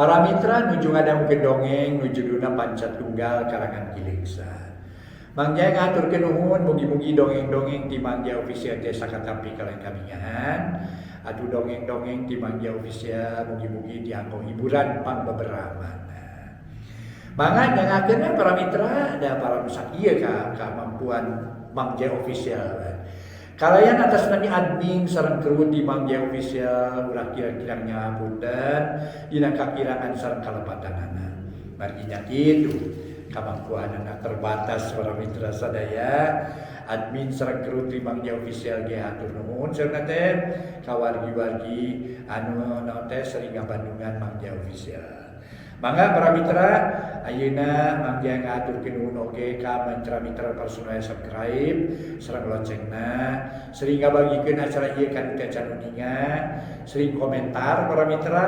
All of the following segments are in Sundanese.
Para mitra nuju ngadangukeun dongeng nu judulna Panca Tunggal karangan Ki Leuksa. Mang Jaya ngahaturkeun nuhun mugi-mugi dongeng-dongeng ti Mang Jaya Official tiasa katampi kalian kabingahan. Atuh dongeng-dongeng ti Mang Jaya Official mugi-mugi dianggo hiburan pangbeberapa. Mangga nyangakeun para mitra da para sakieu ka kemampuan Mang Jaya Official. Kalayan atas nami admin sareng kru di Mang Jaya Official ulah kirang-kirang nyapunten dina kakirangan sareng kalepatanana. Margi nya kitu kamampuanana terbatas para mitra sadaya. Admin sareng kru di Mang Jaya Official ge hatur nuhun saurna teh ka wargi-wargi anu naon teh sering ngabandungan Mang Jaya Official. Mangga para mitra ayeuna Mang Jaya ngahaturkeun nuhun oge ka mitra-mitra personel subscribe sareng loncengna, sering ngabagikeun acara ieu ka nu teu acan uninga, sering komentar para mitra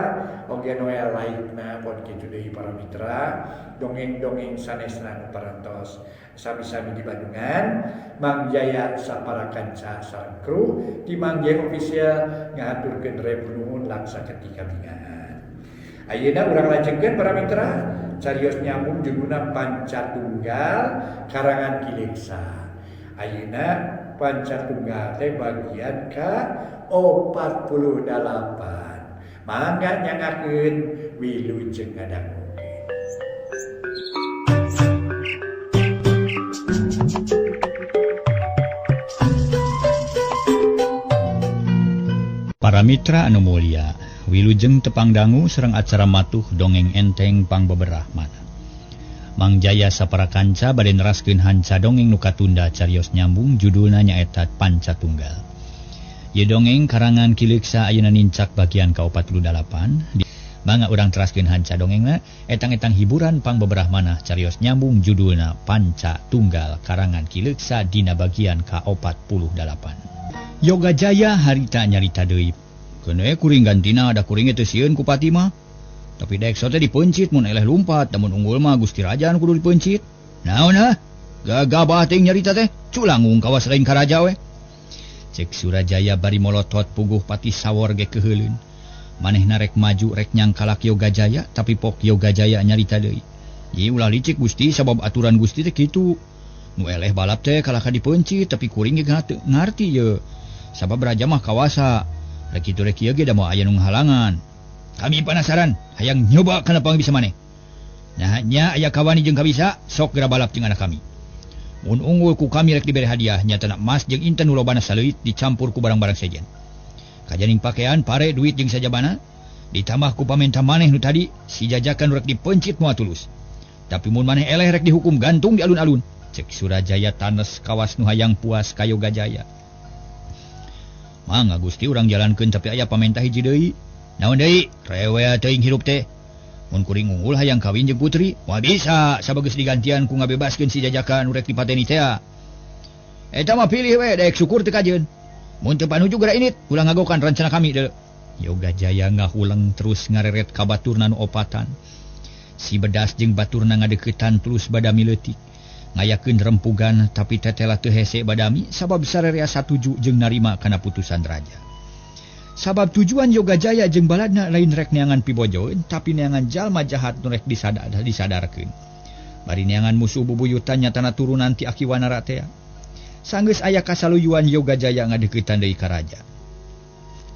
oge nu aya like-na pon kitu deui para mitra, dongeng-dongeng sanesna nu parantos sami-sami di Bandungan. Mang Jaya sapara kanca sareng kru di Mang Jaya Official ngahaturkeun rebu nuhun laksa ketika bingahan. Ayeuna urang lajengkeun para mitra carios nyambung judulna Panca Tunggal karangan Ki Leuksa. Ayeuna Panca Tunggal teh bagian ka 48. Mangga nyangakeun wilujeng ngadangukeun. Para mitra anu mulia, wilujeng tepang dangu sareng acara matuh dongeng enteng pangbeberah mana. Mang Jaya sapara kanca bade neraskeun hanca dongeng nu katunda carios nyambung judulna nyaeta Panca Tunggal. Ieu dongeng karangan Ki Leuksa ayeuna nincak bagian ka-48. Mangga urang teraskeun hanca dongengna etang-etang hiburan pangbeberah manah carios nyambung judulna Panca Tunggal karangan Ki Leuksa dina bagian ka-48. Yoga Jaya harita nyarita deui. Keun kuring gantina da kuring teu sieun ku pati mah. Tapi dekso teh dipeuncit mun eleh lumpat, da mun unggul mah Gusti Raja nu kudu dipeuncit. Naon hah? Gagabah teuing nyarita teh, culangung kawas lain ka raja we. Cek Surajaya bari molotot puguh pati sawor ge keuheuleun. Manehna rek maju rek nyangkalak Yoga Jaya, tapi pok Yoga Jaya nyarita deui. Ieu ulah licik Gusti sabab aturan Gusti teh kitu. Nu eleh balap teh kalah ka dipeuncit, tapi kuring ge ngarti ye. Sabab raja mah kawasa. Rek kitu rek ieu ge da moal aya nu ngahalangan. Kami penasaran, hayang nyoba kana pang bisa maneh. Nah nya aya kawani jeung kabisa, sok geura balap jeung anak kami. Mun unggul ku kami rek dibere hadiah nyatana emas jeung inten nu lobana saleuit dicampur ku barang-barang sejen. Kajaning pakaian, pare, duit jeung sajabana, ditambah ku pamenta maneh nu tadi, si jajakan rek dipencit moal tulus. Tapi mun maneh eleh rek dihukum gantung di alun-alun. Cek Surajaya tanes kawas nu hayang puas ka Yoga Jaya. Mangga Gusti urang jalankeun tapi aya pamenta hiji deui. Naon deui? Rewel teuing hirup teh. Mun kuring unggul hayang kawin jeung putri, moal bisa sabageus digantian ku ngabebaskeun si jajakan nu rek dipateni teh. Eta mah pilih we daek syukur teu kajeun. Mun teu panuju geura init, ulah ngagokan rencana kami deui. Yoga Jaya ngahuleng terus ngareret ka baturna nu opatan. Si bedas jeung baturna ngadeuketan terus badami leutik. Ngayakeun rempugan tapi tetela teu hese badami sabab sarerea satuju jeung narima kana putusan raja. Sabab tujuan Yoga Jaya jeung baladna lain rek neangan pibojoeun tapi neangan jalma jahat nu rek disadarkeun. Bari neangan musuh bubuyutan nyatana turunan ti Aki Wanara tea. Sanggeus aya kasaluyuan Yoga Jaya ngadeuketan deui ka raja.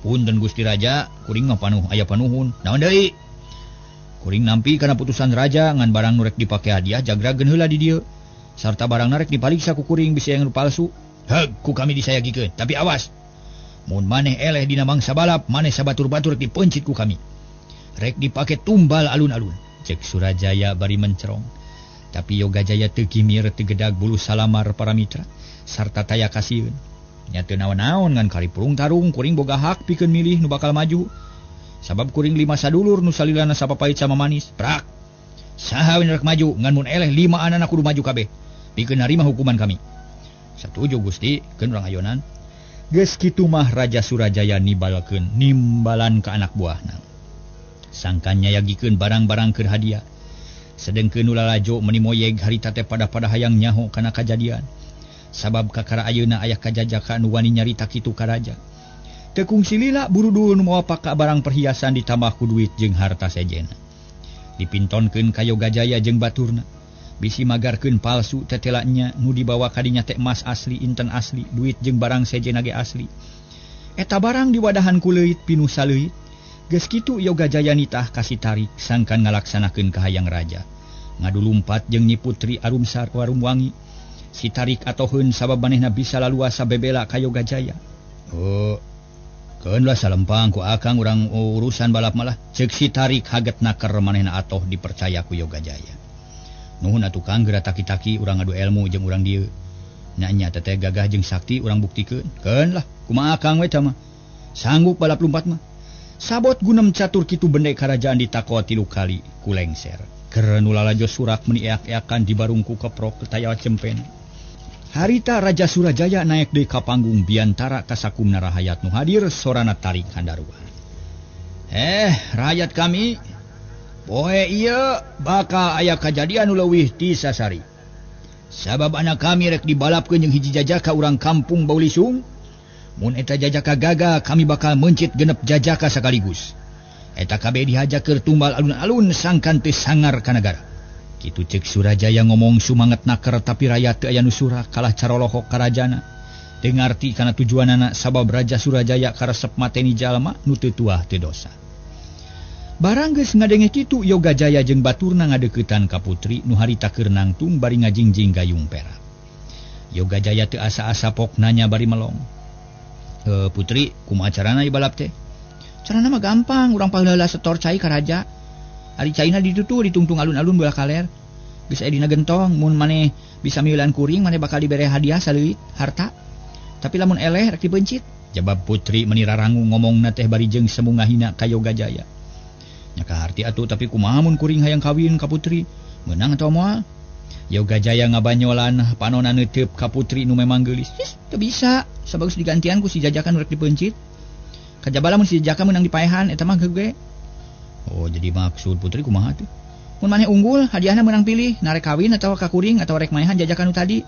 Punten Gusti Raja, kuring mah panuh aya panuhun. Naon deui? Kuring nampi kana putusan raja ngan barang nu rek dipake hadiah jagrageun heula di dieu. Sarta barang narek dipariksa ku kuring bisa yang palsu. Heug ku kami disayagikeun, tapi awas. Mun maneh eleh dina mangsa balap, maneh sabatur-batur dipeuncit ku kami. Rek dipake tumbal alun-alun. Cek Surajaya bari mencerong. Tapi Yoga Jaya teu kimir teu gedag bulu salamar para mitra sarta taya kasieun. Nya teu naon-naon ngan karipurung tarung kuring boga hak pikeun milih nu bakal maju. Sabab kuring lima sadulur nu salilana sapapait sama manis. Prak. Saha we rek maju ngan mun eleh lima anana kudu maju kabeh. Pikeun narima hukuman kami. Satuju Gusti, keun urang ayonan. Geus kitu mah Raja Surajaya nibalkeun nimbalan ka anak buahna. Sangkan nyayagikeun barang-barang keur hadiah. Sedengkeun nu lalajo meuni moyeg harita teh pada-pada hayang nyaho kana kajadian. Sabab kakara ayeuna aya kajajakan nu wani nyarita kitu ka raja. Teu kungsi lila burudul nu mawa paka barang perhiasan ditambah ku duit jeung harta sejen. Dipintonkeun ka Yogajaya jeung baturna. Bisi magarkeun palsu tetelanya nu dibawa kadinya teh emas asli, inten asli, duit jeung barang sejenna ge asli. Eta barang diwadahan ku leuit pinuh saleuit. Geus kitu Yogajaya nitah ka si Tarik sangkan ngalaksanakeun kahayang raja. Ngadu lumpat jeung Nyi Putri Arumsar Warumwangi. Si Tarik atoheun sabab manehna bisa laluasa bebela ka Yogajaya. Oh, keun lah salempang ku akang urang urusan balap malah. Ceuk si Tarik haget naker manehna atoh dipercaya ku Yogajaya. Nuhun atuh Kang geura taki-taki urang ngadu elmu jeung urang dieu. Nya nya teteh gagah jeung sakti urang buktikeun. Keun lah kumaha akang we tah mah. Sanggup balap lumpat mah. Sabot gunem catur kitu bende karajaan ditako 3 kali ku lengser. Keur nu lalajo surak meni eak-eakan di barungku keprok taya cempen. Harita Raja Surajaya naik deui ka panggung biantara kasakumna rahayat nu hadir sorana Tarik Handaruan. Rakyat kami, poe ieu bakal aya kajadian nu leuwih ti sasari. Sabab anak kami rek dibalapkeun jeung hiji jajaka urang kampung Baulisung. Mun eta jajaka gagal, kami bakal mencit genep jajaka sakaligus. Eta kabeh dihaja keur tumbal alun-alun sangkan teu sangar ka nagara. Kitu ceuk Surajaya ngomong sumanget naker tapi rayat teu aya nu surak kalah carolohok karajana. Teu ngarti kana tujuanana sabab Raja Surajaya karesep mateni jalma nu teu tuah teu dosa. Barang geus ngadenge kitu Yogajaya jeung baturna ngadeuketan ka putri nu harita keur nangtung bari ngajingjing gayung perak. Yogajaya teu asa-asa pok nanya bari melong. Putri, kumaha carana ieu balap teh? Carana mah gampang, urang paheula setor cai ka raja. Ari caina ditutu ditungtung alun-alun belah kaler. Geus aya dina gentong, mun maneh bisa miulan kuring maneh bakal dibere hadiah saleuit harta. Tapi lamun eleh rek dipencit. Jabab putri meni rarangu ngomongna teh bari jeung semu ngahina ka Yogajaya. Nya kaharti atuh tapi kumaha mun kuring hayang kawin ka putri? Meunang atawa moal? Yogajaya ngabanyolan panona neuteup ka putri nu memang geulis. His, teu bisa, sabagus digantian ku si jajakan rek dipencit. Kajaba lamun si jajaka meunang dipaehan eta mah geus. Oh, jadi maksud putri kumaha tuh? Mun maneh unggul, hadiahna meunang pilih, narek kawin atawa ka kuring atawa rek maehan jajakan nu tadi.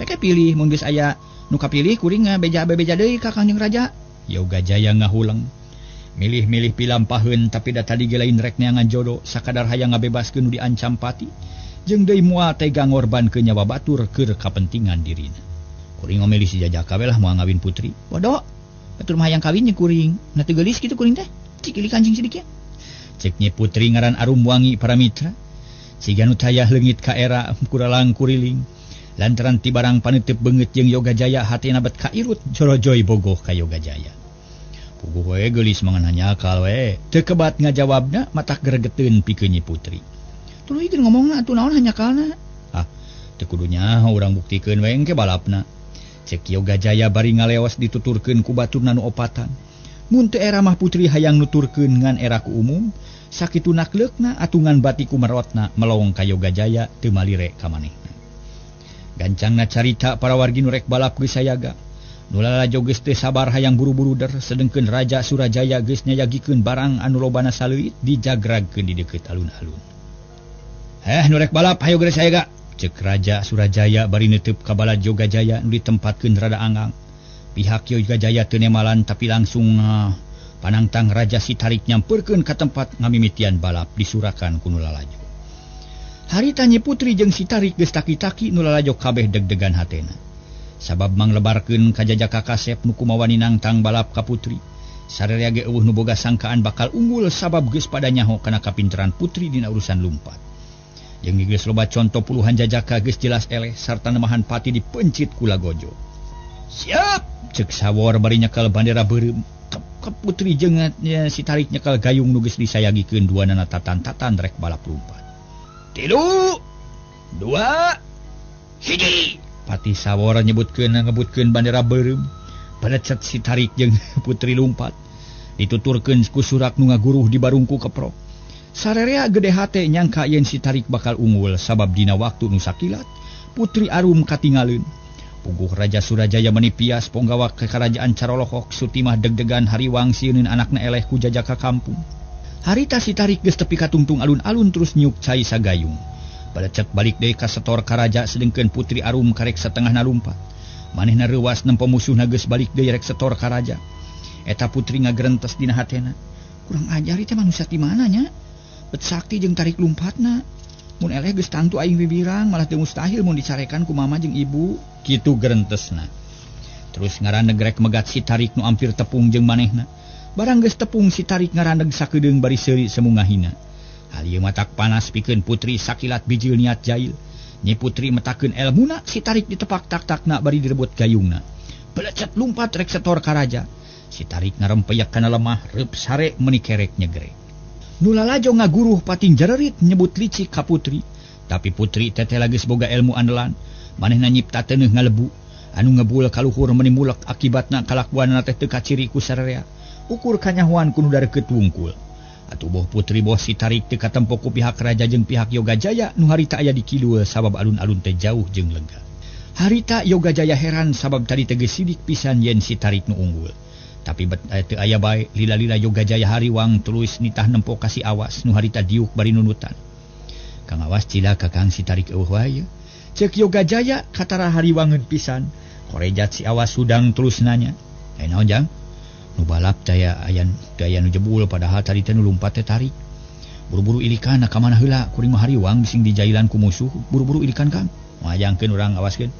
Peke pilih mun geus aya nu kapilih kuring beja-beja deui ka Kangjeng Raja. Yogajaya ngahuleng. Milih-milih pilampaheun tapi da tadi ge lain rek neangan jodo, sakadar hayang ngabebaskeun nu diancam pati. Jeung deui moal tega ngorbankeun nyawa batur keur kapentingan dirina. Kuring milih si jajaka we lah moal ngawin putri. Bodoh, batur mah hayang kawin jeung kuring. Na teu geulis kitu kuring teh. Cikili kancing sidik ya. Cek Nyi Putri ngaran Arumwangi para mitra. Siga nu tayah leungit ka era kuralang kuriling. Lantaran ti barang paneuteub beungeut jeung Yogajaya hatena bet kairut jorojoy bogoh ka Yogajaya. Puguh we geulis mangan hanyakal we. Teu kebat ngajawabna matak gregeteun pikeun Nyi Putri. Tuluy ngomongna atuh naon hanyakalna. Ah, teu kudu nyaho urang buktikeun we engke balapna. Cek Yogajaya bari ngaleos dituturkeun ku baturna nu opatan. Mun teu era mah putri hayang nuturkeun ngan era ku umum, sakitu nakleukna atungan batiku merotna melong ka Yogajaya teu malire ka manehna. Gancangna carita para wargi nu rek balap geus sayaga. Nu lalajo geus teu sabar hayang buru-buru der sedengkeun Raja Surajaya geus nyayagikeun barang anu lobana saleuit dijagragkeun di deukeut alun-alun. Nu rek balap hayo geus sayaga. Ceuk Raja Surajaya bari neuteub ka balad Yogajaya nu ditempatkeun rada anggang. Pihak Yogajaya teu nemalan tapi langsung panangtang Raja si Tarik nyamperkeun ka tempat ngamimitian balap disurakan ku nu lalajo. Harita Nyi Putri jeung si Tarik geus taki-taki nu lalajo kabeh deg-degan hatena. Sabab manglebarkeun ka jajaka kasep nu kumawani nangtang balap ka putri. Sararea ge eueuh nu boga sangkaan bakal unggul sabab geus pada nyaho kana kapinteran putri dina urusan lumpat. Jeung geus loba conto puluhan jajaka geus jelas eleh sarta nemahan pati dipencit ku lagojo. Siap! Cek sawor bari nyekel bandera beureum. Ke putri jeung si Tarik nyekel gayung nu geus disayagikeun duanana tatan-tatan rek balap lumpat. 3, 2, 1. Pati sawor nyebutkeun ngebutkeun bandera beureum. Palecet si Tarik jeung putri lumpat. Dituturkeun ku surak nu ngaguruh di barungku keprok. Sarerea gede hate nyangka yen si Tarik bakal unggul sabab dina waktu nu sakilat Putri Arum katingaleun. Puguh Raja Surajaya menipias ponggawa ke kerajaan Carolohok Sutimah deg-degan hariwang sieun anakna eleh ku jajaka kampung. Harita si Tarik geus tepi katungtung alun-alun terus nyuk cai sagayung. Palecet balik deui ka setor karaja sedengkeun Putri Arum karek satengahna lumpat. Manehna reuwas nempo musuhna geus balik deui rek setor karaja. Eta putri ngagerentes dina hatena. Kurang ajar ieu teh manusia ti mana nya? Bet sakti jeung tarik lumpatna. Mun eleh geus tangtu aing bibirang malah teu mustahil mun dicarekan ku mama jeung ibu. Kitu gerentesna. Terus ngaraneg rek megat si tarik nu ampir tepung jeung manehna. Barang geus tepung si tarik ngaraneg sakedeung bari seuri semungahina. Hal ieu matak panas pikeun putri sakilat bijil niat jail. Nyi putri metakeun elmuna si tarik ditepak tak-takna bari direbut gayungna. Belecet lumpat rek setor ka raja. Si tarik ngarempeyak kana lemah reup sare meuni kerek nyegere. Nu lalajo ngaguruh pating jererit nyebut licik ka putri. Tapi putri teteh geus boga ilmu andalan. Manehna nyipta teueuh ngalebu. Anu ngebul kaluhur meuni mulek akibatna kalakuanna teh teu kaciri ku sararea. Ukur kanyahoan ku nu dareukeut wungkul. Atuh boh putri boh si tarik teu katempo ku pihak raja jeung pihak Yogajaya nu harita aya di kidul sabab alun-alun teh jauh jeung lega. Harita Yogajaya heran sabab tadi teh geus sidik pisan yen si tarik nu unggul. Tapi bet teu aya bae lila-lila Yogajaya hariwang tulus nitah nempo ka si Awas nu harita diuk bari nunutan. Kang Awas cilaka Kang si tarik eueuh wae. Ceuk Yogajaya katara hariwangeun pisan. Korejat si Awas sudang tulus nanya. "Eh naon jang? Nu balap daya ayan daya nu jebul padahal tadi teh nu lumpat teh tarik. Buru-buru ilikan ka mana heula kuring mah hariwang bising dijailan ku musuh, buru-buru ilikan Kang." Wajangkeun urang awaskeun.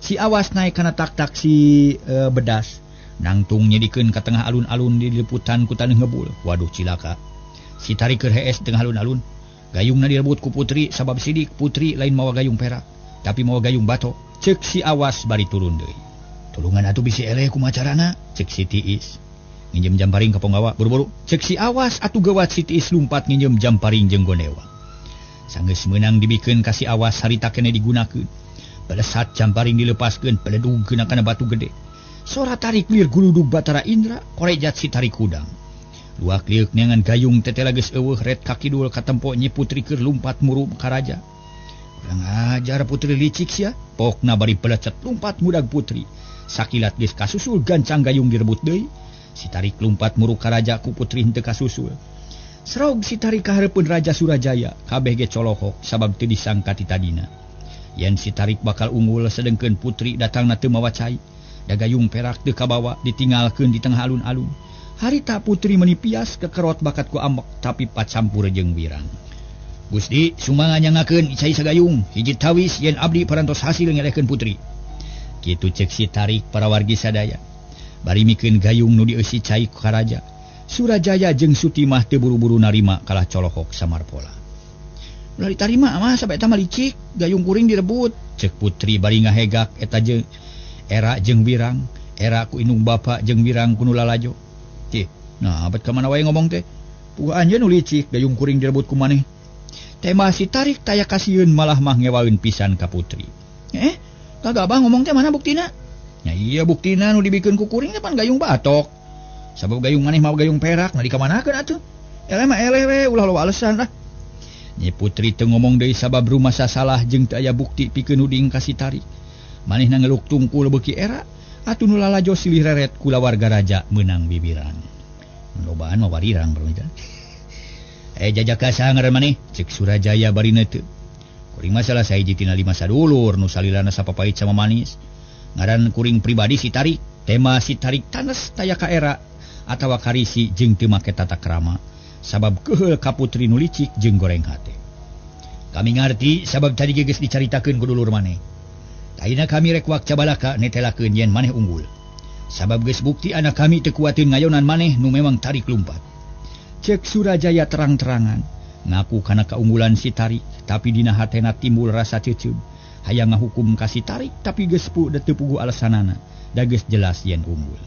Si Awas naik kana tak-tak si bedas. Nangtung nyedikeun ka tengah alun-alun diliputan ku taneuh ngebul. Waduh cilaka. Si tarik keur hees tengah alun-alun. Gayungna direbut ku putri sabab sidik putri lain mawa gayung perak, tapi mawa gayung batok. Ceuk si Awas bari turun deui. Tulungan atuh bisi eleh kumaha carana? Ceuk si Tiis. Nginjem jamparing ka ponggawa buru-buru. Ceuk si Awas atuh gawat si Tiis lumpat nginjem jamparing jeung gondewa. Sanggeus meunang dibikeun ka si Awas harita keneh digunakeun. Balesat jamparing dilepaskeun beledugkeun kana batu gede. Sora tarik lir guludug Batara Indra korejat si tarik hudang. Luak lieuk neangan gayung tetela geus eueuh ret ka kidul katempo Nyi Putri keur lumpat muru ka raja. Kurang ajar putri licik sia. Pokna bari pelecet lumpat mudag putri. Sakilat geus kasusul gancang gayung direbut deui. Si tarik lumpat muru ka raja ku putri henteu kasusul. Serog si tarik ka hareupeun Raja Surajaya kabeh ge colohok sabab teu disangka ti tadina. Yen si tarik bakal unggul sedengkeun putri datangna teu mawa cai. Da gayung perak teu kabawa ditinggalkeun di tengah alun-alun. Harita putri menipias kekerot bakat ku ambek tapi pacampur jeung wirang. Gusti sumangga nyangakeun cai sagayung hiji tawis yen abdi parantos hasil ngelehkeun putri. Kitu ceuk si tarik para wargi sadaya. Bari mikeun gayung nu dieusi cai ku karaja. Surajaya jeung Sutimah teu buru-buru narima kalah colohok samarpola. Ulah ditarima mah sampe eta mah licik, gayung kuring direbut. Ceuk putri bari ngahegak eta jeung era jeung wirang, era ku indung bapa jeung wirang ku nu lalajo. Cih, nah bet ka mana wae ngomong teh. Puguh anjeun nu licik gayung kuring direbut ku maneh. Tema si tarik taya kasieun malah mah ngewaeun pisan ka putri. Kagak abah ngomong teh mana buktina? Nya iya buktina nu dibikeun ku kuring teh pan gayung batok. Sabab gayung maneh mah gayung perak, nah dikamanakeun atuh? Eleh mah eleh we, ulah loba alasan lah. Nyi putri teu ngomong deui sabab rumasa salah jeung teu aya bukti pikeun nuding ka si tarik. Manehna ngeluk tungkul beuki era, atuh nu lalajo silih reret kulawarga raja meunang bibiran. Lobaan mah warirang permitan. Jajaka saha ngaran maneh? Ceuk Surajaya bari neuteup. Kuring mah salah sahiji tina lima sadulur nu salilana sapapait sama manis. Ngaran kuring pribadi si tarik. Tema si tarik tanes taya ka era atawa karisi jeung teu make tata krama. Sabab keuheul ka putri nu licik jeung goreng hate. Kami ngarti sabab tadi ge geus dicaritakeun ku dulur maneh. Ayeuna kami rek wakca balaka netelakeun yen maneh unggul. Sabab geus bukti anak kami teu kuateun ngayonan maneh nu memang tarik lumpat. Ceuk Surajaya terang-terangan ngaku kana kaunggulan si tarik, tapi dina hatena timbul rasa ceuceub. Hayang ngahukum ka si tarik tapi geus teu puguh alasanana, da geus jelas yen unggul.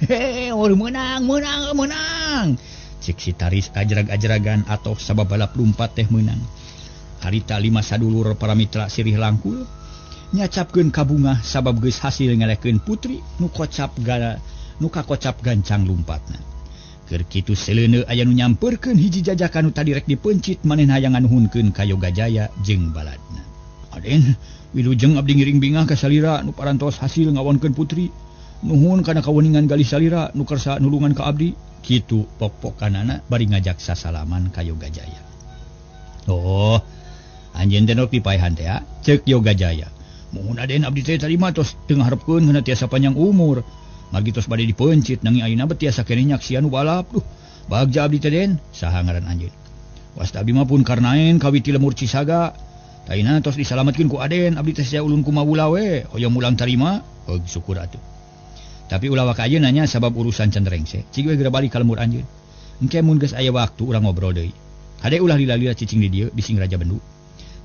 Hehe, meunang, meunang, meunang. Ceuk si tarik ajrag-ajragan atoh sabab balap lumpat teh meunang. Harita lima sadulur para mitra sirih langkul nyacapkeun kabungah sabab geus hasil ngelehkeun putri nu kocap gara nu kakocap gancang lumpatna. Keur kitu seleuneu aya nu nyampeurkeun hiji jajakan nu tadi rek dipencit manehna hayang nganuhunkeun ka Yogajaya jeung baladna. Aden, wilujeng abdi ngiring bingah ka salira nu parantos hasil ngawonkeun putri. Nuhun kana kaweningan galih salira nu kersa nulungan ka abdi. Kitu pok-pokanana bari ngajak sasalaman ka Yogajaya. Oh, anjeun teh nu pipaehan teh, ceuk Yogajaya. Muhun aden abdi teh tadi mah tos teu ngaharepkeun kana tiasa panjang umur. Margi tos bade dipencit nanging ayeuna beh tiasa keneh nyaksian nu balap. Duh, bagja abdi teh den. Saha ngaran anjeun? Wasta abdi mah pun Karnaen kawit ti lemur Cisaga. Taina tos disalametkeun ku Aden, abdi teh sia ulun kumaha we, hoyong mulang tarima, heug syukur atuh. Tapi ulah waka ayeuna nya sabab urusan can rengse. Cig we geura balik ka lemur anjeun. Engke mun geus aya waktu urang ngobrol deui. Hade ulah lila-lila cicing di dieu bising Raja Bendu.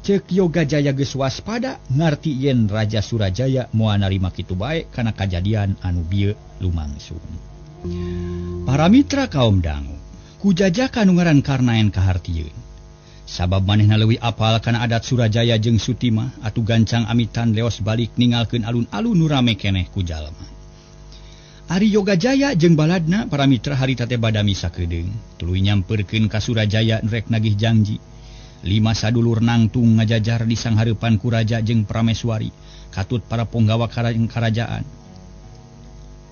Ceuk Yoga Jaya geus waspada ngarti yen Raja Surajaya moal narima kitu bae kana kajadian anu bieu lumangsung. Para mitra kaum dangu, kujajakan nu ngaran Karnaen kahartieun. Sabab manehna leuwih apal kana adat Surajaya jeung Sutimah atuh gancang amitan leos balik ningalkeun alun-alun nu rame keneh ku jalma. Ari Yoga Jaya jeung baladna para mitra harita teh badami sakedeung, tuluy nyamperkeun ka Surajaya nu rek nagih janji. Lima sadulur nangtung ngajajar di sanghareupan ku raja jeung prameswari, katut para punggawa karajaan.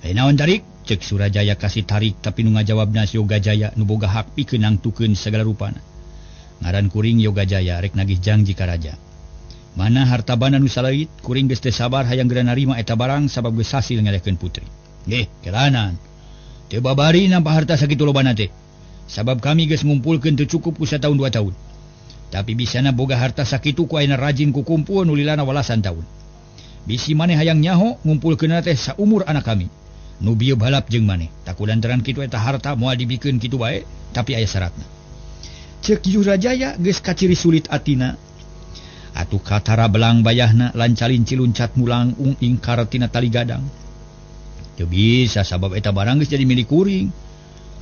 Naon tarik? Cek Surajaya kasih tarik tapi nu ngajawabna si Yoga Jaya nu boga hak pikeun nangtukeun sagala rupana. Ngaran kuring Yoga Jaya rek nagih janji ka raja. Mana harta bana nu saleuit, kuring geus teu sabar hayang geura narima eta barang sabab geus hasil ngalehkeun putri. Nggih, kelanan. Teu babari nampa harta sakitu lobana teh. Sabab kami geus ngumpulkeun teu cukup ku sataun 2 tahun. Tapi bisana boga harta sakitu ku ayeuna rajin kukumpul nu lilana walasan taun. Bisi maneh hayang nyaho ngumpulkeunna teh saumur anak kami. Nu bieu balap jeung maneh. Takulantaran kitu eta harta moal dibikeun kitu bae, tapi aya syaratna. Ceuk Surajaya geus kaciri sulit atina. Atuh katara belang bayahna lancalin ciluncat mulang ung ingkar tina tali gadang. Teu bisa sabab eta barang geus jadi milik kuring.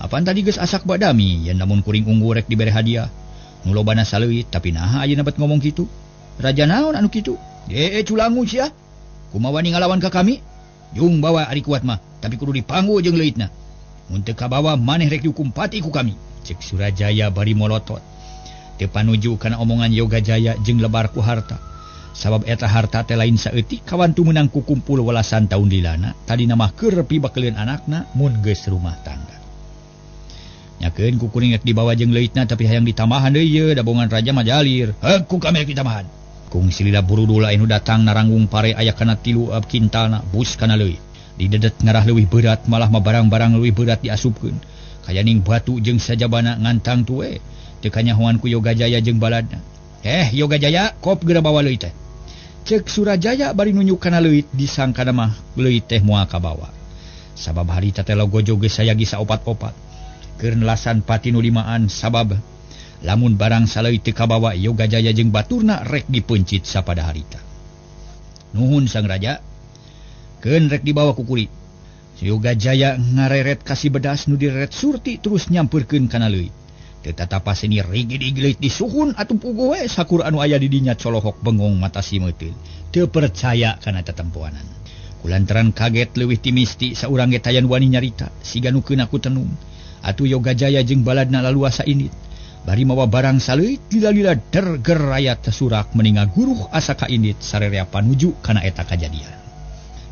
Apan tadi geus asak badami yen lamun kuring unggul rek dibere hadiah. Nu lobana saleuit tapi naha ayeuna bet ngomong kitu. Raja naon anu kitu? Culangu sia. Kumaha wani ngalawan ka kami? Jung bawa ari kuat mah, tapi kudu dipanggu jeung leuitna. Mun teu kabawa maneh rek dihukum pati ku kami. Cek Surajaya bari molotot. Teu panuju kana omongan Yoga Jaya jeung lebar ku harta. Sabab eta harta teh lain saeutik kawantu meunang kukumpul walasan taun lilana, tadina mah keur pibakeleun anakna mun geus rumah tangga. Nyakeun ku kuring rek dibawa jeung leuitna tapi hayang ditambahan deui ye dabongan raja mah jalir. Heug ku kami rek ditambahan. Kung silila burudul anu datang naranggung pare aya kana 3 kintalna bus kana leuit. Didedet ngarah leuwih berat malah mah barang-barang leuwih berat diasupkeun. Kayaning batu jeung sajabana ngantang tuwe. Teu kanyahoan ku Yoga Jaya jeung baladna. Yoga Jaya kop geura bawa leuit teh. Ceuk Surajaya bari nunjuk kana leuit disangkana mah leuit teh moal kabawa. Sabab harita teh logojo geus sayagi saopat-opat. Keur nelasan pati nu limaan sabab lamun barang saleuit teu kabawa Yoga Jaya jeung baturna rek dipeuncit sapada harita. Nuhun sang raja, keun rek dibawa ku kuri. Yoga Jaya ngareret ka si bedas nu direret Surti terus nyamperkeun kana leuit. Teu tatapa seni rigid-rigid disuhun atuh puguh we sakur anu aya di dinya colohok bengong mata simeuteun. Teu percaya kana tetempoanan. Kulantaran kaget leuwih ti misti saurang ge tayan wani nyarita siga nu keuna ku tenung. Atuh Yoga Jaya jeung baladna laluasa indit. Bari mawa barang saleuit lila-lila derger raya tesurak meninga guruh asa ka indit sarerea panuju kana eta kajadian.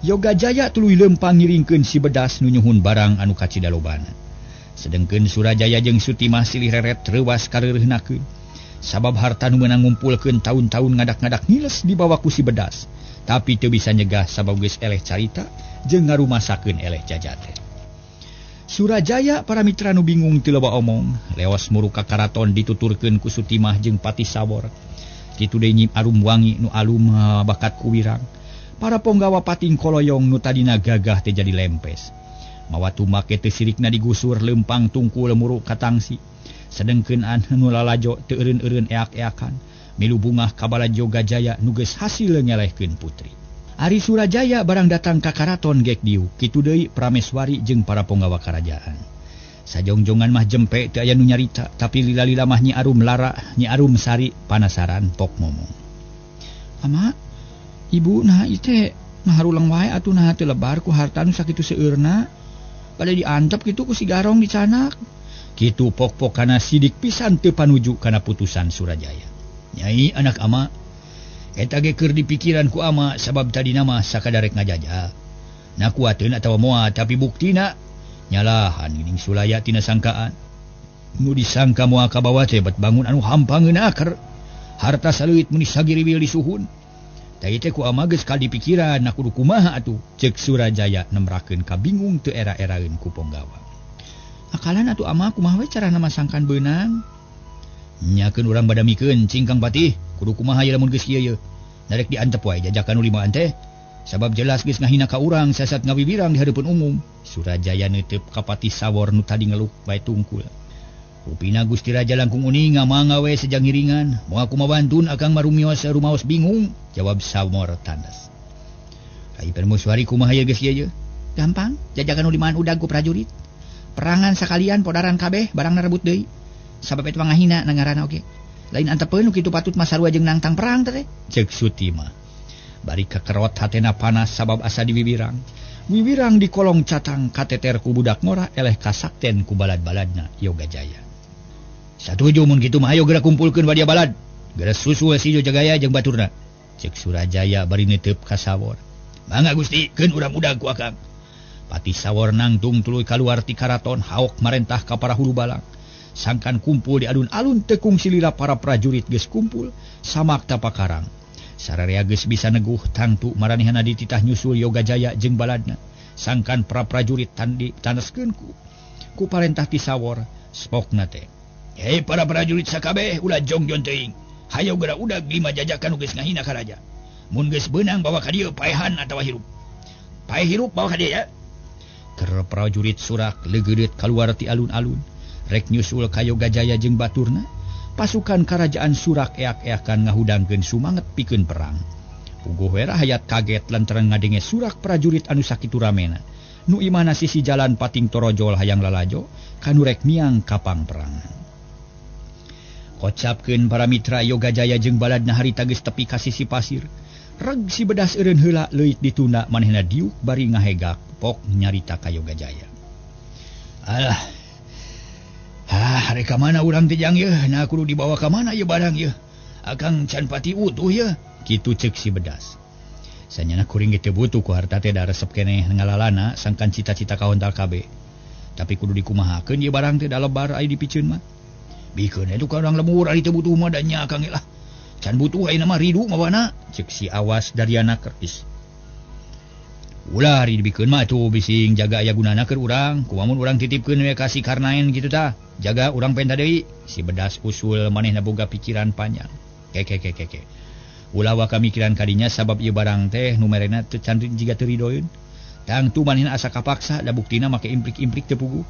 Yoga Jaya tuluy leumpang ngiringkeun si bedas nu nyuhun barang anu kacida lobana. Sedengkeun Surajaya jeung Sutimah silih reret reuwas kareureuhnakeun. Sabab harta nu meunang ngumpulkeun taun-taun ngadak-ngadak ngiles dibawa ku si bedas. Tapi teu bisa nyegah sabab geus eleh carita jeung ngarumasakeun eleh jajate. Surajaya para mitra nu bingung teu loba omong, leos muru ka karaton dituturkeun ku Sutimah jeung Patih Sawor. Kitu deui Nyi Arum Wangi nu alum bakat ku wirang. Para ponggawa pating koloyong nu tadina gagah teh jadi lempes. Mawa tumak teu sirikna digusur leumpang tungkul muru katangsi. Sedengkeun anu lalajo teu eureun-eureun eak-eakan, milu bungah ka bala Yoga Jaya nu geus hasil ngelehkeun putri. Ari Surajaya barang datang ka karaton gek diuk, kitu deui prameswari jeung para ponggawa karajaan. Sajongjongan mah jempe teu aya nu nyarita, tapi lila-lila mah Nyi Arum Lara, Nyi Arum Sari panasaran pok ngomong. Ama, ibu nah ieu teh ngaharulang wae atuh nah teu lebar ku harta nu sakitu seueurna. Bade diantep kitu ku si Garong dicanak. Kitu pok-pok kana sidik pisan teu panuju kana putusan Surajaya. Nyai anak ama, eta ge keur dipikiran ku ama sabab tadina mah sakadarek ngajaja. Na kuateun atawa moal tapi buktina nyalahan geuning Sulaya tina sangkaan. Nu disangka moal kabawa teh bet bangun anu hampangeun aker. Harta saleuit mun sagiriwil disuhun. Tah teh ku ama geus kadipikiran na kudu kumaha atuh ceuk Surajaya nemrakeun kabingung teu era-eraeun ku ponggawa. Akalan atuh ama kumaha we carana masangkan beunang? Nyakeun urang badamikeun cing Kang Patih, kudu kumaha ye lamun geus kieu ye. Narek diantep wae jajakan nu limaan teh. Sabab jelas geus ngahina ka urang sasat ngawibirang di hareupeun umum. Surajaya neuteup ka Patih Sawor nu tadi ngeluk bae tungkul. Rupina Gusti Raja langkung uning ngamangga we sejang ngiringan. Moal kumaha bantun akang marumios rumaos bingung, jawab Sawor tandas. Rai Permuswari kumaha ye geus kieu ye? Gampang, jajakan nu limaan udag ku prajurit. Perangan sakalian podaran kabeh barang narebut deui. Sabab eta ngahina na ngaranna oge. Lain antepeun nu kitu patut mah sarua jeung nangtang perang teh. Ceuk Suti mah. Bari kakerot hatena panas sabab asa diwiwirang. Wiwirang di kolong catang kateter ku budak ngora eleh kasakten ku balad-baladna Yogajaya. Satuju mun kitu mah ayo geura kumpulkeun wadia balad. Geura susul si Yogajaya jeung baturna. Ceuk Surajaya bari neuteup ka Sawor. Mangga Gusti, keun urang udag ku akang. Patih Sawor nangtung tuluy kaluar ti karaton haok marentah ka para hulu balang. Sangkan kumpul di alun-alun tekung silila para prajurit geus kumpul samak tapakarang. Sararea geus bisa neguh tangtu maranehna dititah nyusul Yogajaya jeung baladna. Sangkan para prajurit tandi taneskeun ku parentah ti Sawor spokna teh. Hei para prajurit sakabeh ulah jongjon teuing. Hayo geura udag lima jajakan nu geus ngahina ka raja. Mun geus beunang bawa ka dieu paehan atawa hirup. Paeh hirup bawa ka dieu ya. Keur prajurit surak leugeureut kaluar ti alun-alun. Rek nyusul ka Yogajaya jeung baturna. Pasukan kerajaan Surak eak-eakan ngahudangkeun sumanget pikeun perang. Puguh we rahayat kaget lantaran ngadenge surak prajurit anu sakitu ramena. Nu imana sisi jalan pating torojol hayang lalajo kanu rek miang kapang perangan. Kocapkeun para mitra Yogajaya jeung baladna harita geus tepi ka sisi pasir. Reg si bedas eureun heula leuit ditunda manehna diuk bari ngahegak pok nyarita ka Yogajaya. Alah. Ah, rek ka mana urang teh jang yeuh? Nah kudu dibawa ka mana ieu barang yeuh? Akang can pati utuh yeuh. Kitu ceuk si bedas. Sanyana kuring ge teu butuh ku harta teh da resep keneh ngalalana sangkan cita-cita kahontal kabeh. Tapi kudu dikumahakeun ieu barang teh da lebar aya dipiceun mah. Bikeun eta ka urang lemur ari teu butuh mah da nya akang ge lah. Can butuh ayeuna mah ridu mawana ceuk si awas dariana kertis. Ulah ari dibikeun mah atuh bising jaga aya gunana keur urang, kumaha mun urang titipkeun we ka si Karnaen kitu tah. Jaga urang penta deui. Si bedas usul manehna boga pikiran panjang. Ke ke ke ke. Ulah waka mikiran kadinya sabab ieu barang teh nu merena teu can jiga teu ridoeun. Tangtu manehna asa kapaksa da buktina make implik-implik teu puguh.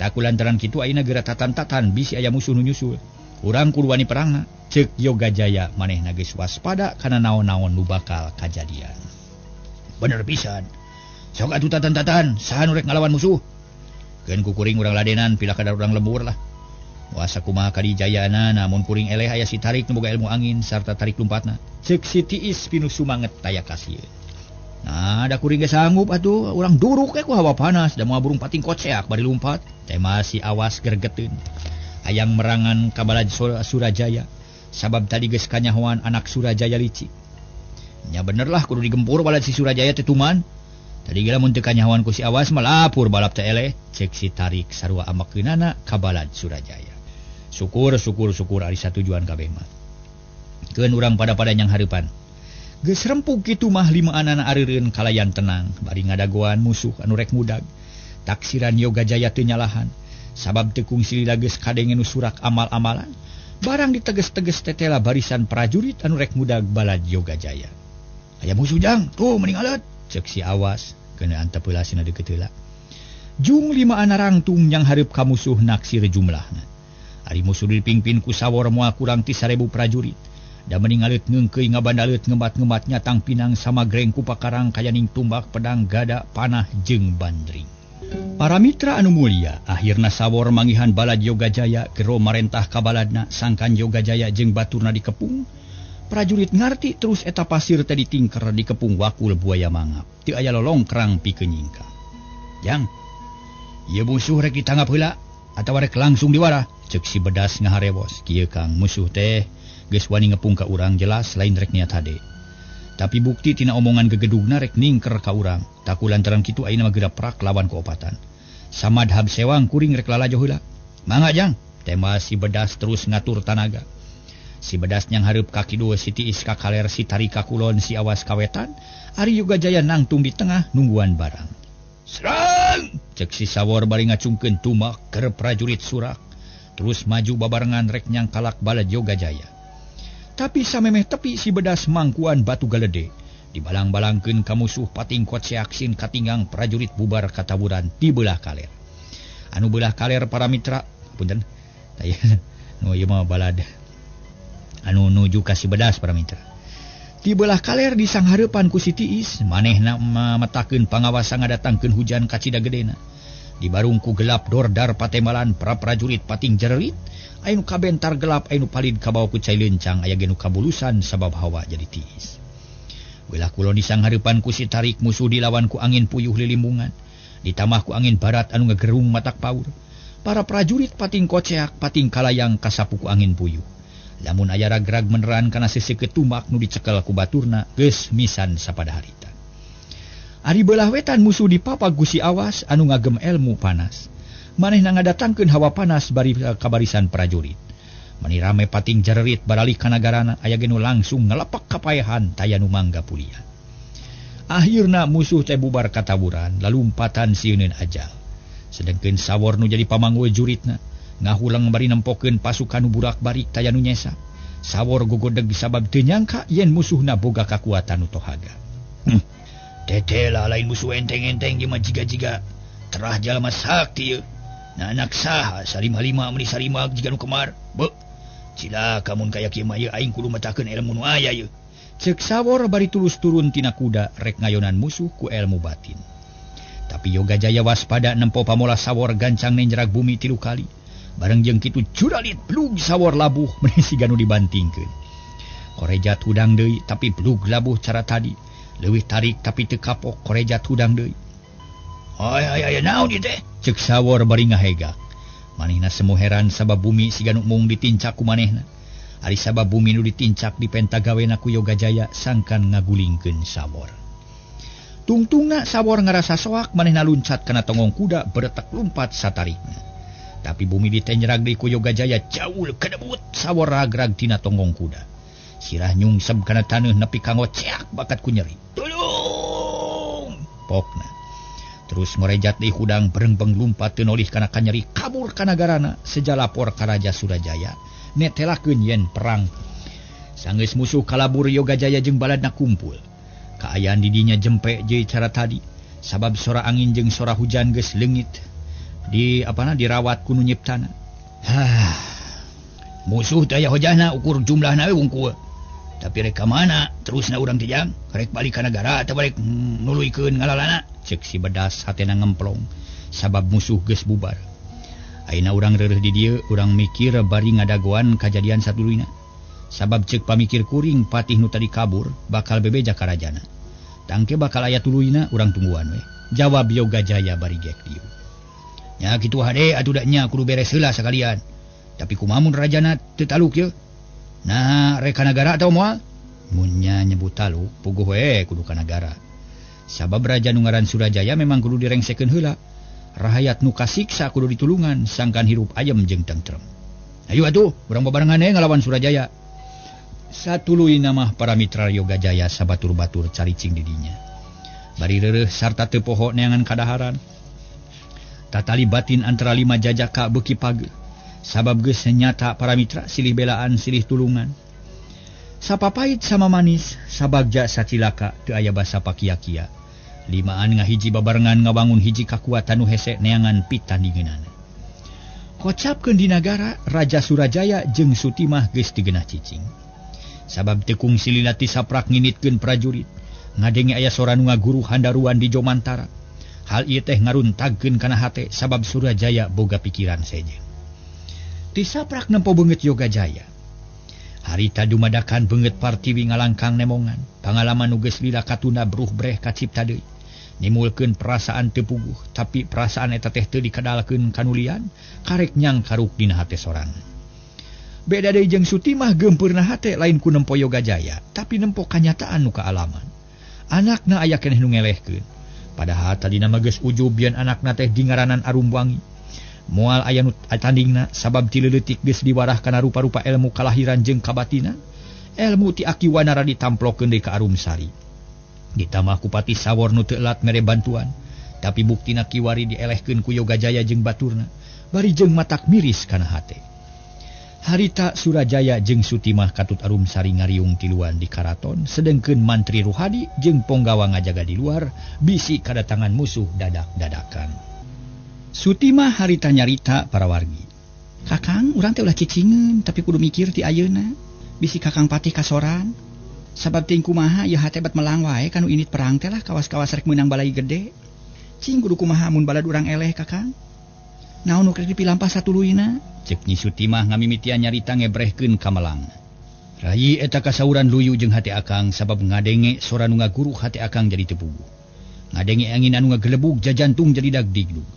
Taku lantaran kitu ayeuna geura tatan-tatan bisi aya musuh nu nyusul. Urang kudu wani perangna. Ceuk Yogajaya manehna geus waspada kana naon-naon nu bakal kajadian. Bener pisan. Sok atuh tatan-tatan, saha nu rek ngalawan musuh? Keun ku kuring urang ladenan pila kadar urang lembur lah. Wasa kumaha kadijayana namun kuring eleh aya si tarik nu boga ilmu angin sarta tarik lumpatna. Ceuk si Tiis pinu sumanget taya kasieun. Nah, da kuring ge sanggup atuh urang duruk we ku hawa panas da moal burung pating koceak bari lumpat. Teh masih awas gergeteun. Hayang merangan ka balad Surajaya sabab tadi geus kanyahoan anak Surajaya licik. Nya bener lah kudu digempur balad si Surajaya teh tuman. Tadi ge lamun teu kanyahoan ku si awas mah lapur balap teh eleh. Ceuk si tarik sarua amekeunana ka balad Surajaya. Syukur syukur syukur ari satujuan kabeh mah. Keun urang pada-pada nyang hareupan. Geus rempug kitu mah limaanana areureun kalayan tenang bari ngadagoan musuh anu rek mudag. Taksiran Yogajaya teu nyalahan sabab teu kungsi lila geus kadenge nu surak amal-amalan. Barang diteges-teges tetela barisan prajurit anu rek mudag balad Yogajaya. Aya musuh jang, tuh mending alet. Ceuk si awas, kena antep heula sina deukeut heula. Jung limaan rangtung yang hareup ka musuh naksir jumlahna. Ari musuh dipingpin ku Sawor moal kurang ti 1000 prajurit. Da mending alet ngeungkeuy ngabandaleut ngembat-ngembat nyatang pinang samagreng ku pakarang kayaning tumbak pedang gada panah jeung bandring. Para mitra anu mulia, akhirna Sawor manggihan balad Yogajaya gero marentah ka baladna sangkan Yogajaya jeung baturna dikepung. Prajurit ngarti terus eta pasir teh ditingker dikepung wakul buaya mangap. Teu aya lolongkrang pikeun nyingkah. Jang, ieu musuh rek ditanggap heula atawa rek langsung diwarah? Ceuk si bedas ngaharewos. Kieu Kang, musuh teh geus wani ngepung ka urang jelas lain rek niat hade. Tapi bukti tina omongan gegedugna rek ningker ka urang. Taku lantaran kitu ayeuna mah geura prak lawan ku opatan. Samadhab sewang kuring rek lalajo heula. Mangga Jang, tema si bedas terus ngatur tanaga. Si bedas nyang hareup ka kidul, si Tiis ka kaler, si Tarik ka kulon, si awas ka wetan. Ari Yogajaya nangtung di tengah nungguan barang. Serang! Cek si Sawor bari ngacungkeun tumbak keur prajurit surak. Terus maju babarengan rek nyangkalak balad Yogajaya. Tapi samemeh tepi si bedas mangkuan batu galede. Dibalang-balangkeun ka musuh pating koceak sin katinggang prajurit bubar kataburan di belah kaler. Anu belah kaler para mitra, punten. Taya nu ieu mah balad. Anu nuju ka si bedas para mitra. Di belah kaler di sanghareupan ku si Tiis, manehna mametakeun pangawasa ngadatangkeun hujan kacida gedena. Di barungku gelap dordar patembalan para prajurit pating jererit, anu kabentar gelap anu palid kabawa ku cai lencang aya ge nu kabulusan sabab hawa jadi tiis. Belah kulon di sanghareupan ku si tarik musuh dilawan ku angin puyuh lilimbungan, ditambah ku angin barat anu ngagerung matak paur. Para prajurit pating koceak pating kalayang kasapu ku angin puyuh. Lamun aya ragrag meneran kana seseukeut tumak nu dicekel ku baturna geus misan sapada harita. Ari belah wetan musuh dipapag ku si Awas anu ngagem elmu panas. Manehna ngadatangkeun hawa panas bari kabarisan prajurit. Mani rame pating jererit baralih ka nagarana aya ge nu langsung ngelepak kapaehan taya nu mangga pulian. Akhirna musuh teh bubar kataburan lalumpatan sieuneun ajal. Sedengkeun sawor nu jadi pamanggul juritna ngahulang bari nempokeun pasukan nu burak-barik taya nu nyesa. Sawor gogodeg sabab teu nyangka yen musuhna boga kakuatan nu tohaga. Tetela lain musuh enteng-enteng ieu mah jiga-jiga terah jalma sakti ieu. Nah anak saha salima-lima meuni sarima jiga nu kemar. Beuh. Cilaka mun kaya kieu mah ieu aing kudu metakeun ilmu nu aya ieu. Ceuk sawor bari tulus turun tina kuda rek ngayonan musuh ku ilmu batin. Tapi Yogajaya waspada nempo pamola sawor gancang nenjerak bumi 3 kali. Bareng jeung kitu curalit blug sawor labuh meuni siga nu dibantingkeun. Korejat hudang deui tapi blug labuh cara tadi. Leuwih tarik tapi teu kapok korejat hudang deui. Ay ay ay naon ieu teh? Ceuk sawor bari ngahegak. Manehna semu heran sabab bumi siga nu mung ditincak ku manehna. Ari sabab bumi nu ditincak dipentagawena ku Yogajaya sangkan ngagulingkeun sawor. Tungtungna sawor ngarasa soak manehna luncat kana tonggong kuda beretek lumpat satarikna. Tapi bumi ditenjerag deui ku Yogajaya jaul kedebut sawor ragrag tina tonggong kuda. Sirah nyungsep kana taneuh nepi ka ngoceak bakat ku nyeri. Tolong! Pokna. Terus ngorejat deui hudang berengpeng lumpat teu nolih kana kanyeri kabur ka nagarana seja lapor ka Raja Surajaya netelakeun yen perang. Sanggeus musuh kalabur Yogajaya jeung baladna kumpul. Kaayaan di dinya jempe jeung cara tadi sabab sora angin jeung sora hujan geus leungit di apana dirawat ku nu nyiptana. Hah. Musuh teh aya hojahna ukur jumlahna we wungkul. Tapi rek ka mana terusna urang teh jang rek balik ka nagara atawa rek nuluykeun ngalalana ceuk si bedas hatena ngemplong sabab musuh geus bubar. Ayeuna urang reureuh di dieu urang mikir bari ngadagoan kajadian satuluyna. Sabab ceuk pamikir kuring patih nu tadi kabur bakal bebeja ka rajana. Tangke bakal aya tuluyna urang tungguan we. Jawab Yogajaya bari gek dieu. Nya kitu hade atuh da nya kudu beres heula sakalian. Tapi kumaha mun rajana teu taluk ye? Nah, rek ka nagara atawa moal? Mun nya nyebut taluk, puguh we kudu ka nagara. Sabab raja nu ngaran Surajaya memang kudu direngsekeun heula. Rahayat nu kasiksa kudu ditulungan sangkan hirup ayem jeung tentrem. Ayo atuh, urang babarengan we ngalawan Surajaya. Satuluyna mah para mitra Yogajaya sabatur-batur caricing di dinya. Bari reureuh sarta teu poho neangan kadaharan. Tatali batin antara lima jajaka beuki pageuh. Sabab geus nyata para mitra silih belaan silih tulungan. Sapapait sama manis, sabagja sacilaka teu aya basa pakia-kia. Limaan ngahiji babarengan ngabangun hiji kakuatan nu hese neangan pitandingeunana. Kocapkeun di nagara Raja Surajaya jeung Sutimah geus teu geunah cicing. Sabab teu kungsi lila ti saprak nginitkeun prajurit. Ngadenge aya sora nu ngaguru handaruan di Jomantara. Hal ieu teh ngaruntagkeun kana hate sabab Surajaya boga pikiran sejen. Tisaprak nempo beungeut Yogajaya. Harita dumadakan beungeut Partiwi ngalangkang nemongan. Pangalaman nu geus lila katunda bruh breh kacipta deui. Nimulkeun perasaan teu puguh, tapi perasaan eta teh teu dikadalkeun kanulian, karek nyangkaruk dina hate sorangan. Beda deui jeung Sutimah geumpeurna hate lain ku nempo Yogajaya, tapi nempo kanyataan nu kaalaman. Anakna aya keneh nu ngelehkeun. Padahal tadina mah geus ujub yen anakna teh dingaranan Arumwangi. Moal aya nu tandingna sabab ti leutik geus diwarah kana rupa-rupa ilmu kalahiran jeung kabatinan. Elmu ti Aki Wanara ditamplokeun deui ka Arumsari. Ditambah ku Patih Sawor nu teu elat mere bantuan, tapi buktina kiwari dielehkeun ku Yogajaya jeung baturna. Bari jeung matak miris kana hate. Harita Surajaya jeung Sutimah katut arum sari ngariung tiluan di karaton, sedengkeun mantri Ruhadi jeung ponggawa ngajaga di luar, bisi kadatangan musuh dadak-dadakan. Sutimah harita nyarita para wargi. Kakang, urang teh ulah cicingeun, tapi kudu mikir ti ayeuna. Bisi Kakang Patih kasoran. Sabab ting kumaha ieu hate bat melang wae kanu init perang teh lah kawas-kawas rek meunang balai gede. Cing kudu kumaha mun balad urang eleh Kakang. Naon nu keur dipilampah satuluyna? Cek Nyi Sutimah ngamimitian nyarita ngebrehkeun ka melang. Rai eta kasauran luyu jeung hate akang sabab ngadenge sora nu ngaguruh hate akang jadi teu puguh. Ngadenge angin anu ngagelebug jajantung jadi dagdigdug.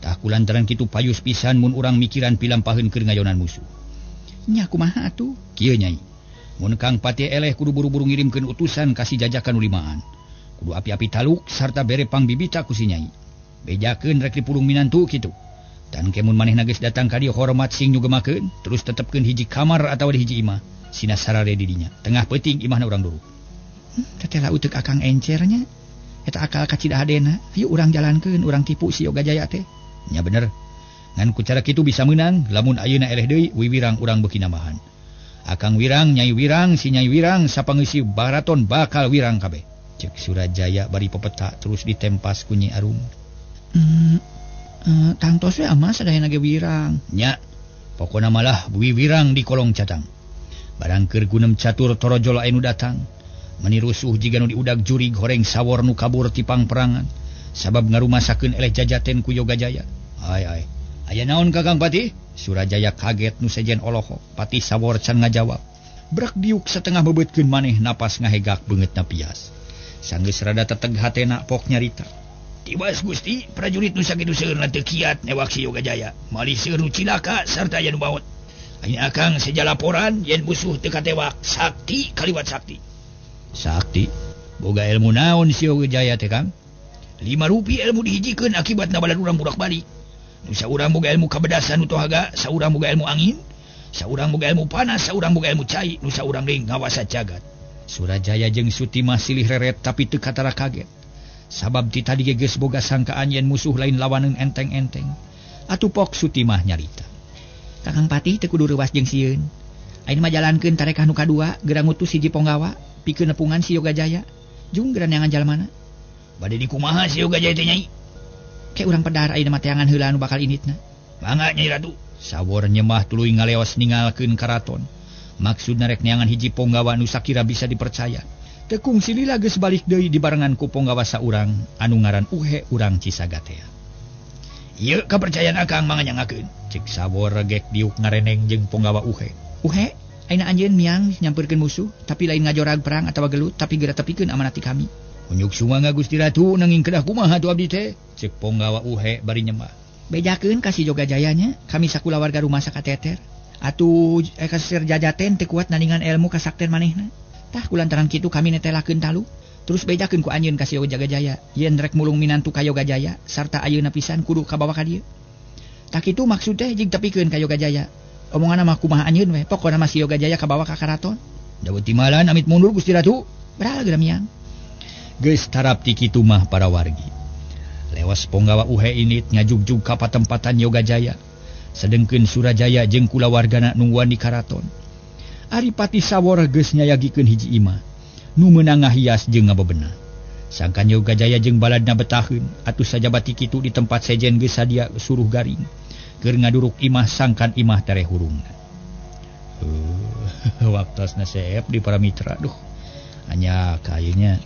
Tah kulantaran kitu payus pisan mun urang mikiran pilampaheun keur ngayonan musuh. Nya kumaha atuh? Kieu Nyai. Mun Kang Patih eleh kudu buru-buru ngirimkeun utusan ka si jajakan nu limaan. Kudu api-api taluk sarta bere pangbibita ku si Nyai. Bejakeun rek dipulung minantu kitu. Dan kemun manehna geus datang ka dieu hormat sing nyugemakeun, terus tetepkeun hiji kamar atawa di hiji imah. Sina sarare di dinya. Tengah peuting imahna urang duruk. Teteh lah uteuk akang encernya. Eta akal kacida hadena. Hayu urang jalankeun, urang tipu si Yogajaya teh. Nya bener. Ngan ku cara kitu bisa meunang, lamun ayeuna eleh deui wiwirang urang beuki nambahan. Akang wirang, Nyai wirang, si Nyai wirang, sapangeusi baraton bakal wirang kabeh. Cek Surajaya bari pepeta terus ditempas ku Nyi Arum. Tangtos we ama sadayana ge wirang. Nya, pokona malah wiwirang di kolong catang. Barang keur gunem catur torojol anu datang, meni rusuh jiga nu diudag jurig horeng sawor nu kabur ti pangperangan. Sabab ngarumasakeun eleh jajaten ku Yogajaya. Ai ai. Aya naon Kakang Patih? Surajaya kaget nu sejen olohok. Patih Sawor can ngajawab. Brak diuk setengah bebeutkeun maneh napas ngahegak beungeutna pias. Sanggeus rada teteg hatena pok nyarita. Tiwas Gusti, prajurit nu sakitu seueurna teu kiat newak si Yogajaya. Malih seueur nu cilaka sarta aya nu maot. Ayeuna akang seja laporan yen musuh teu katewak, sakti kaliwat sakti. Sakti? Boga ilmu naon si Yogajaya teh Kang? 5 rupi ilmu dihijikeun akibatna balad urang burak-balik. Nu saurang boga ilmu kabedasan nu tohaga, saurang boga ilmu angin, saurang boga ilmu panas, saurang boga ilmu cai, nu saurang deui ngawasa jagat. Surajaya jeung Sutimah silih reret tapi teu katara kaget. Sabab ti tadi ge geus boga sangkaan yen musuh lain lawaneun enteng-enteng. Atuh pok Sutimah nyarita. Kakang Patih teu kudu reuwas jeung sieun. Ayeuna mah jalankeun tarekah nu kadua, geura ngutus hiji ponggawa pikeun nepungan si Yogajaya. Jung geura neangan jalmana. Bade dikumaha si Yogajaya teh Nyai? Ke urang pedar ayeuna mah teangan heula nu bakal initna. Mangga Nyai Ratu. Sawor nyemah tuluy ngaleos ninggalkeun karaton. Maksudna rek neangan hiji ponggawa nu sakira bisa dipercaya. Tekung silila geus balik deui dibarengan ku ponggawa saurang anu ngaran Uhe urang Cisagatea. Ieu kapercayaan akang manganyangakeun. Cek Sawor regek diuk ngareneng jeung ponggawa Uhe. Uhe, ayeuna anjeun miang nyampeurkeun musuh, tapi lain ngajorag perang atawa gelut, tapi geura tepikeun amanat ti kami. Unjuk sumangga Gusti Ratu nanging kedah kumaha atuh abdi teh? Cek ponggawa Uhe bari nyembah. Bejakeun ka si Yogajaya nya, kami sakulawarga rumah sakateter. Atuh kasir jajaten teu kuat naningan ilmu kasakten manehna. Tah kulantaran kitu kami netelakeun talu. Terus bejakeun ku anjeun ka si Yogajaya yen rek mulung minantu ka Yogajaya sarta ayeuna pisan kudu kabawa ka dieu. Tah kitu maksud teh jeung tepikeun ka Yogajaya. Omonganna mah kumaha anjeun we, pokona mah si Yogajaya kabawa ka karaton. Dawet timalan amit mundur Gusti Ratu. Beral geura miang. Geus tarap ti kitu mah para wargi. Lewas ponggawa Uhe init ngajugjug ka patempatan Yogajaya. Sedengkeun Surajaya jeung kulawargana nungguan di karaton. Ari Patih Sawor geus nyayagikeun hiji imah nu meunang ngahias jeung ngabebenah. Sangkan Yogajaya jeung baladna betaheun, atuh sajabati kitu di tempat sejen geus sadia suruh garing. Keur ngaduruk imah sangkan imah tereh hurungna. Waktosna seep di para mitra. Duh, hanya kayanya